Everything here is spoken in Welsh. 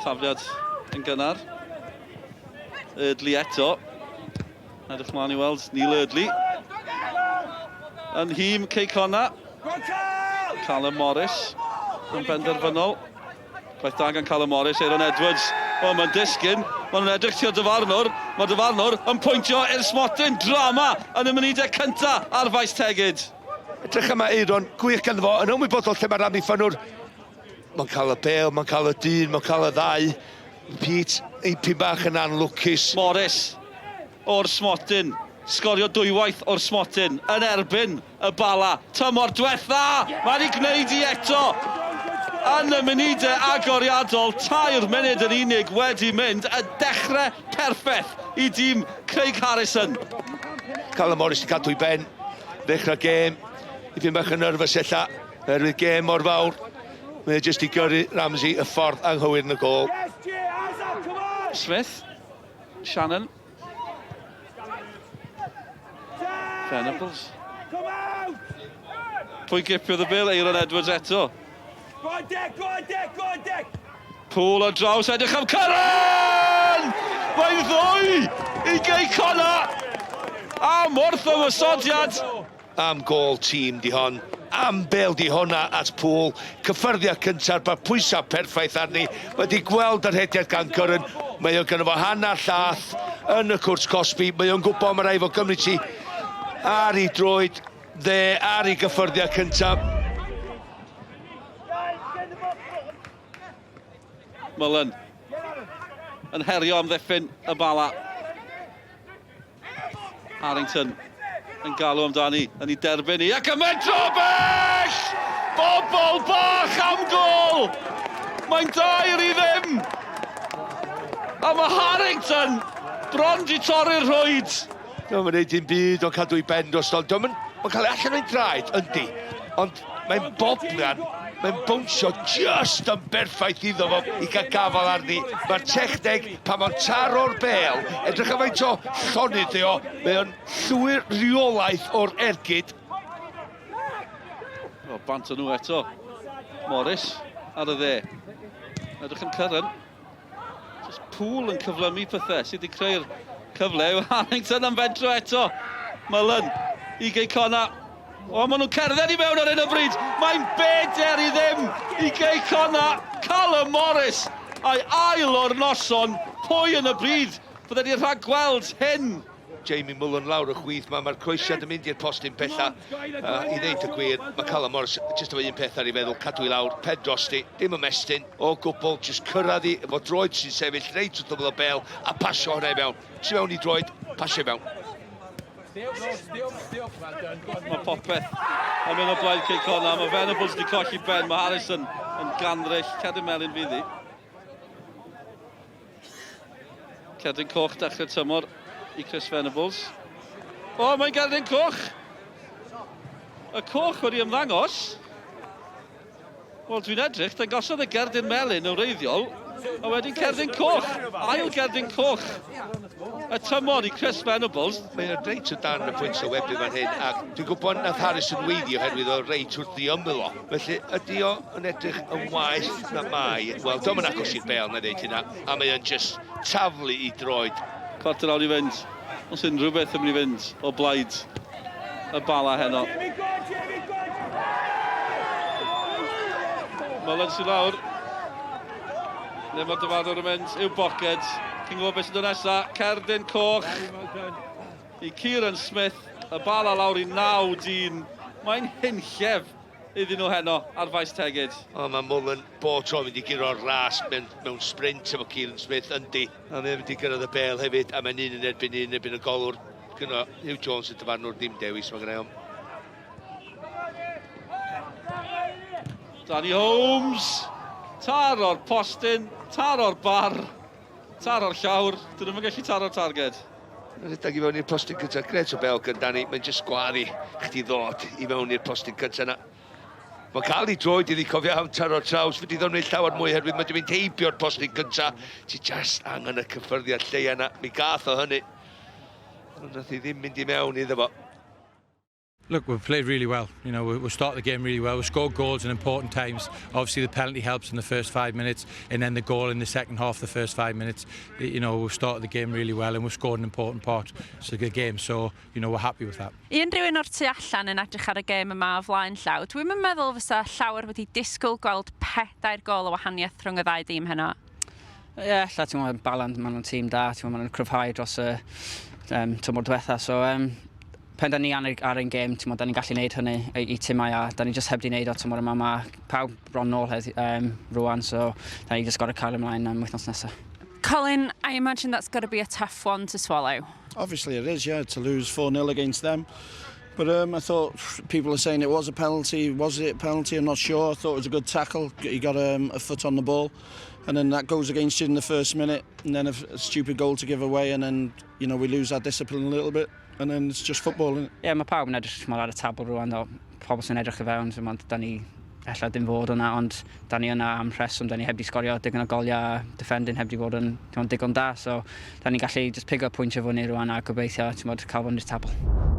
Tafliad yn gynnar. Eardley eto. Edrych mlaen i weld Neil Eardley. Yn nhîm Cei Connah. Callum Morris yn benderfynol. Gwaith da gan Callum Morris, Aaron Edwards. O, mae'n disgyn. Maen nhw'n edrych tua'r dyfarnwr. Mae'r dyfarnwr yn pwyntio i'r smotyn. Drama yn y munudau cyntaf ar Faes Tegid. Edrych yma Aaron, gwych ganddo fo, yn ymwybodol lle mae'r amddiffynnwr. Mae'n cael y bêl, mae'n cael y dyn, mae'n cael y ddau. Pete, eipyn bach yn anlwcus. Morris o'r smotyn, sgorio dwywaith o'r smotyn yn erbyn y Bala tymor dwetha! Mae wedi gwneud i eto yn y munudau agoriadol, 3 munud yn unig wedi mynd, y dechrau perffaith i dîm Craig Harrison. Callum Morris 'di cadw i ben, ddechrau gêm, dipyn bach yn nervous ella, oherwydd gêm mor fawr. Mae e jyst i gyrru Ramsey y ffordd anghywir yn y gôl. Smith, Shannon, Venables. Pwy gipiodd y bêl? Aaron Edwards eto. Go on, Dick, go on, Dick, go on, Dick! Poole ar draws, edrych am Curran! Mae'n ddwy i Gei Connah! Am wrth ymosodiad! Am gôl tîm 'di hon. Am bêl 'di honna at Poole. Cyffyrddiad cynta'r bar, pwysau perffaith arni. Mae 'di gweld yr rhediad gan Curran. Mae o gynno fo hanner llath yn y cwrt cosbi. Mae o'n gwybod mae rhaid fo gymryd ti ar ei droed dde ar ei gyffyrddiad cyntaf. Mullen yn herio amddiffyn y Bala. Harrington yn galw amdani, yn ei derbyn hi, ac yn mentro bell! Bobl bach am gol! Mae'n 2-0! A mae Harrington bron di torri'r rhwyd! Dio'm yn neud dim byd o'n cadw ei ben drosto. Dio'm yn... Mae'n cael ei allan o'i draed, yndi. Ond mae'n bobman, mae'n bownsio just yn berffaith iddo fo i gael gafael arni. Mae'r techneg, pan mae'n taro'r bêl, edrych am faint o llonydd di o, mae o'n llwyr reolaeth o'r ergyd. O, bant o nhw eto. Morris ar y dde. Edrych yn Curran. Just Poole yn cyflymu pethau sydd wedi creu'r cyfle yw Harrington am fentro eto. Mullen i Gei Connah. O, maen nhw'n cerdded i mewn ar hyn o bryd. Mae'n 4-0 i Gei Connah. Callum Morris a'i ail o'r noson. Pwy yn y byd fydde wedi rhagweld hyn? Jamie Mullen lawr y chwith 'ma, mae'r croesiad yn mynd i'r postyn pella. Uh, I ddeud y gwir, mae Callum Morris jyst efo un peth ar ei feddwl, cadw i lawr, pen drosti, dim ymestyn o gwbl, jyst cyrraedd i, efo droed sy'n sefyll reit wrth ymyl y bel, a pasio hwnna i mewn. Tu mewn i droed, pasio i mewn. Mae popeth yn mynd o blaid Cei Connah. Mae Venables wedi colli ben, mae Harrison yn gandryll, cerdyn melyn fydd hi. Cerdyn coch dechrau'r tymor i Chris Venables. O, mae'n gerdyn coch! Y coch wedi ymddangos. Wel, dwi'n edrych, dangosodd y gerdyn melyn yn wreiddiol, a wedyn cerdyn coch, ail gerdyn coch y tymor i Chris Venables. Mae'n reit o dan y pwynt sylwebu fan hyn, ac dwi'n gwybod nath Harrison weiddi oherwydd o reit wrth i ymyl o. Felly, ydy o yn edrych yn waeth na mae? Wel, dio'm yn agos i'r bêl, na i ddeud hynna, a mae o'n jyst taflu i droed. Cwarter awr i fynd, os unrhyw beth yn mynd i fynd o blaid y Bala heno. Mullen sy'n lawr. Le mae'r dyfarnwr yn mynd i'w boced. Chi'n gwybod beth sy'n dod nesaf? Cerdyn coch i Kieran Smith. Y Bala lawr i 9 dyn. Mae'n hunllef iddyn nhw heno ar Faes Tegid. O, mae Mullen bob tro yn mynd i guro'r ras mewn, mewn sprint efo Kieran Smith, yndi. A mae'n mynd i gyrraedd y bêl hefyd, a mae'n un yn erbyn un yn erbyn y golwr. Gyno Hugh Jones y dyfarnwr ddim dewis, mae gennau om. Danny Holmes, taro'r postyn, taro'r bar, taro'r llawr, dyn nhw'n gallu taro'r targed. Rhedeg i fewn i'r postyn cyntaf, gret o bel gan Danny, mae'n jyst gwaru chdi ddod i fewn i'r postyn cyntaf yna. Mae'n cael ei droed iddi cofio am taro'r traws, fyddi ddo'n gwneud llawer mwy oherwydd mae wedi mynd heibio'r postyn cyntaf. Ti just angen y cyffyrddiad lleia yna, mi gath o hynny. Ond nath i ddim mynd i mewn iddo fo. Look, we've played really well. We started the game really well. We scored goals in important times. Obviously, the penalty helps in the first 5 minutes, and then the goal in the second half, the first 5 minutes. We've started the game really well, and we've scored an important part of the game. So we're happy with that. I unrhyw un o'r tu allan yn edrych ar y gêm yma o flaen llaw, dwi'n meddwl fysa llawer wedi disgwyl gweld pedair gol o wahaniaeth rhwng y ddau dîm heno. Ie, yeah, ella ti'n meddwl Bala'n, maen nhw'n tîm da, ti'n meddwl maen nhw'n cryfhau dros y tymor diwetha. So, pen da ni ar ein gêm, ti'n meddwl, da ni'n gallu neud hynny i timau a da ni just heb di neud o tymor yma. Mae pawb bron nôl rwan, so da ni just gorau cael ymlaen am wythnos nesaf. Colin, I imagine that's got to be a tough one to swallow. Obviously it is, yeah, to lose 4-0 against them. But I thought people are saying it was a penalty. Was it a penalty? I'm not sure. I thought it was a good tackle. He got a foot on the ball. And then that goes against you in the first minute. And then a stupid goal to give away. And then we lose our discipline a little bit. And then it's just football, isn't it? Ie, yeah, mae pawb yn edrych ar y tabl rwan, o, pobl sy'n edrych i fewn, so da ni ella dim fod yna, ond da ni yna am rheswm, da ni heb di sgorio digon o goliau, defending heb di fod yn digon da, so da ni'n gallu just pigo pwyntio fyny rwan a gobeithio, ti'n cael fyny'r tabl.